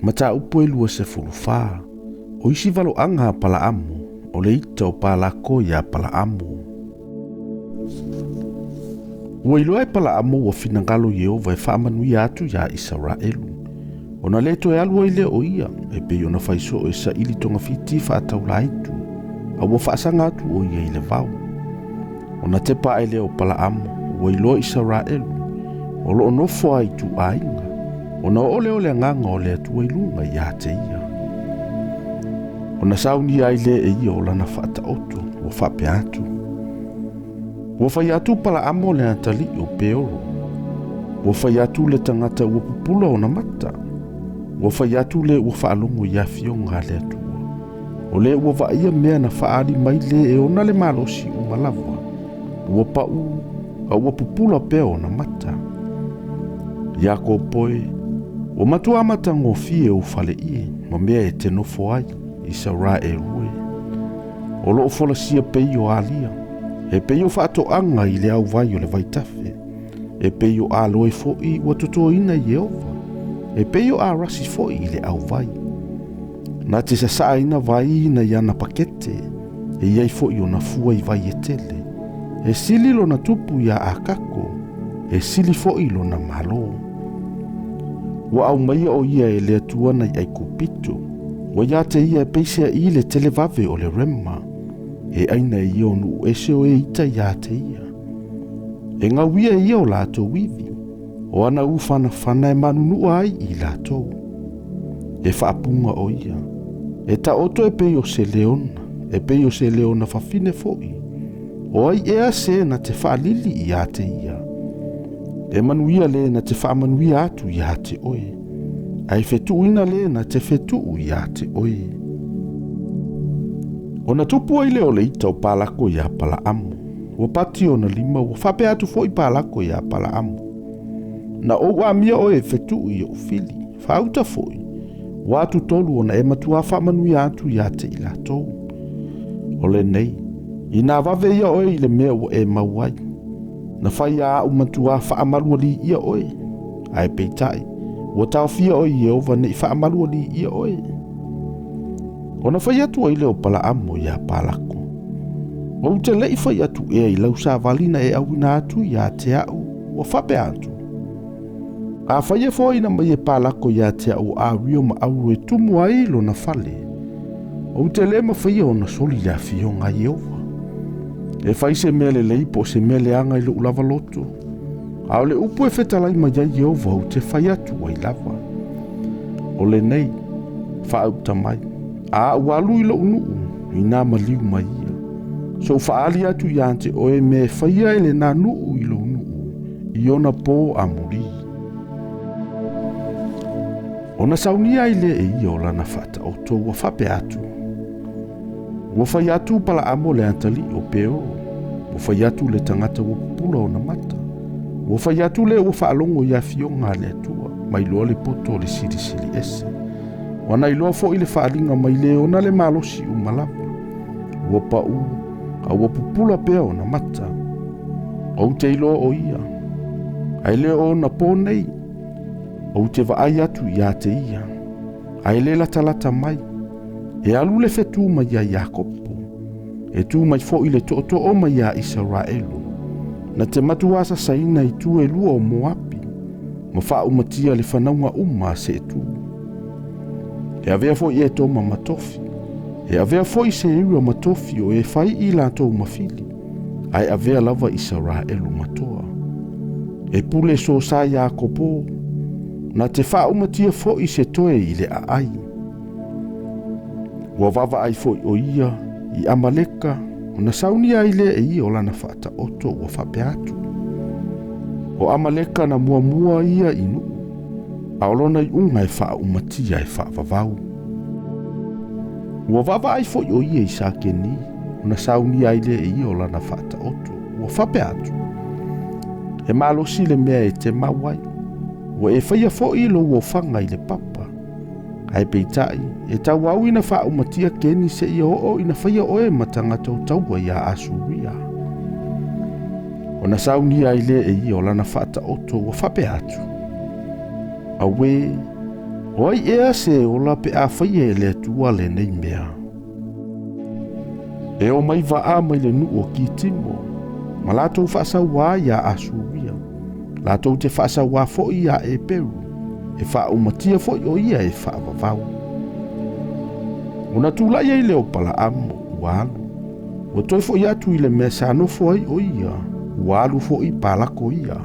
Mataupu e 24. O isi valoaga a Palaamo, o le ita o Palako iā Palaamo. Ua iloa e Palaamo ua finagalo Ieova e faamanuia atu iā Isaraelu, ona le toe alu ai lea o ia, e pei ona fai soo e saili togafiti faataulaitu, a ua faasaga atu o ia i le vao. Ona tepa ae lea o Palaamo, ua iloa Isaraelu, o loo nofo a ituaiga, ona oo lea o le agaga o le Atua i luga iā te ia. Ona saunia ai lea e ia o lana faataoto, ua faapea atu. Ua fai atu Palaamo le atalii o Peoro. Ua fai atu le tagata ua pupula ona mata. Ua fai atu le ua faalogo i afioga a le Atua. O le ua vaaia mea na faaali mai le e ona le malosi uma lava. Ua pau, a ua pupula pea ona mata. Iakopo e, ua matua matagofie ou faleie, ma mea e te nofo ai, Isaraelu e. O loo folasia pei o alia, e pei o faatoaga i le auvai o le vaitafe, e pei o aloe foi ua totoina i Ieova, e pei o arasi foi i le auvai. Na te sasaaina vai na i ana pakete, e iai foi ona fua i vai e tele. E sili lona tupu ia Akako, e sili foi lona malo. Ua aumaia o ia e le Atua nai Aikupito, ua ia te ia e peisea i le televave o le rema, e aina e ia o nuu ese o e ita ia te ia. E gauia e ia o latou ivi, o ana ufanafana e manunua ai i latou. E faapuga o ia, e taoto e pei o se leona, e pei o se leona fafine foi. O ai ea se na te faalili ia te ia. E manuia le na te faamanuia atu ia te oe, ae fetuuina le na te fetuu ia te oe. Ona tupu ai lea o le ita o Palako iā Palaamo, ua pati ona lima ua faapea atu foi Palako iā Palaamo. Na ou amia oe e fetuu i ou fili, faauta foi, ua atu tolu ona e matua faamanuia atu ia te i latou. O lenei, inā vave ia oe i le mea ua e mau ai. Na fai a au matua faamalualiia oe, ae peitai, ua taofia oe e Ieova nei faamalualiia oe. Ona fai atu ai lea o Palaamo iā Palako. Ou te lei fai atu ea i lau savali na e auina atu ia te au, ua faapea atu. Afai e foaina mai e Palako ia te au o Ario ma Auro e tumu ai lona fale, ou te le mafaia ona soli le afioga a Ieova. E fai se mea lelei po o se mea leaga i lou lava loto, a o le upu e fetalai mai ai Ieova ou te fai atu ai lava. O lenei, faauta mai, a ua alu i lou nuu, inā maliu mai ia. Sou faaali atu ia te oe mea e faia e lenā nuu i lou nuu, i ona pō amulī. Ona saunia ai lea e ia o lana faataoto ua faapea atu. Ua fai atu Palaamo le atalii o Peoro, ua fai atu le tagata ua pupula ona mata, ua fai atu le ua faalogo i afioga a le Atua, mai loa le poto o le Silisili Ese. Ua na iloa foi le faaaliga mai le ona le malosi uma lava. Ua pau, a ua pupula pea ona mata. Ou te iloa o ia, ae le o ona pō nei. Ou te vaai atu ia te ia, ae le latalata mai. E alu le fetu mai ia Iakopo, e tu mai foi le tootoo mai ia Isaraelu. Na te matua sasaina i tu e lua o Moapi, ma faaumatia le fanauga uma a Setu. E avea foi Etoma ma tofi, e avea foi Seira ma tofi o e fai i latou ma fili, ae avea lava Isaraelu ma toa. E pule sosa Iakopo, na te faaumatia foi se toe i le aai. Ua vaavaai foi o ia i Amaleka, ona saunia ai lea e ia o lana faataoto ua faapea atu. O Amaleka na muamua ia i nuu, a o lona iuga e faaumatia e faavavau. Ua vaavaai foi o ia i Sakeni, ona saunia ai lea e ia o lana faataoto ua faapea atu. E malosi le mea e te mau ai, ua e faia foi lou ofaga i le papa. Ae peitai, e tauau ina faaumatia Keni seia oo ina faia oe ma tagata o taua iā Asuria. Ona saunia ai lea e ia o lana faataoto ua faapea atu. Auē, O ai ea se ola pe a faia e le Atua lenei mea? E omai vaa mai le nuu o Kitimo, ma latou faasauā iā Asuria, latou te faasauā foi iā Eperu, e faaumatia foi o ia e faavavau. Ona tulai ai lea o Palaamu ua alu, ua toe foi atu i le mea sa nofo ai o ia, ua alu foi Palako ia.